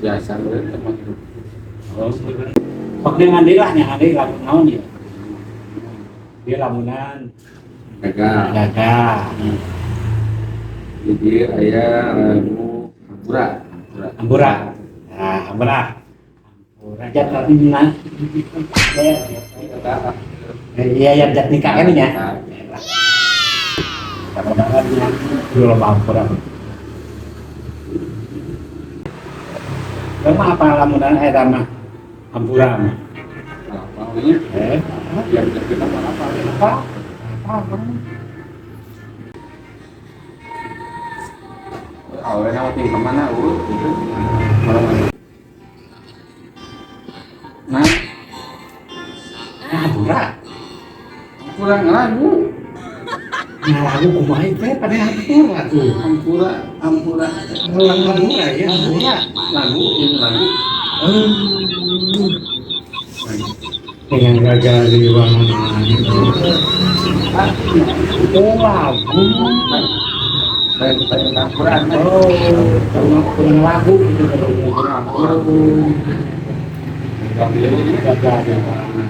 Biasa we teman hidup. Oh, sok dengan deui lah, nya deui lagu naon ya? Dia lamunan Gagal. Gagal. Jadi aya lagu Hampura. Hampura. Hampura. Nah, hampura. Hampura jat nah. Iya, ya jat nikah kan ya. Kadang-kadang dulu hampura. Lama apa lamunan eta mah? Hampura mah. Apa nya? Eh, Biar kita apa apa. Apa? Apa? Awalnya mau tinggal kemana urut gitu. Malam. Nah, Hampura. Hampura ngelagu. Nah, lagu kumaha teh pada hampura tuh. Hampura, hampura. Lagu hampura ya, hampura. Lagu, ini lagu. Dengan gagal di bangunan itu. Oh, lagu. Saya hampura. Oh, kurang lagu gitu. Hampura. Gagal di bangunan.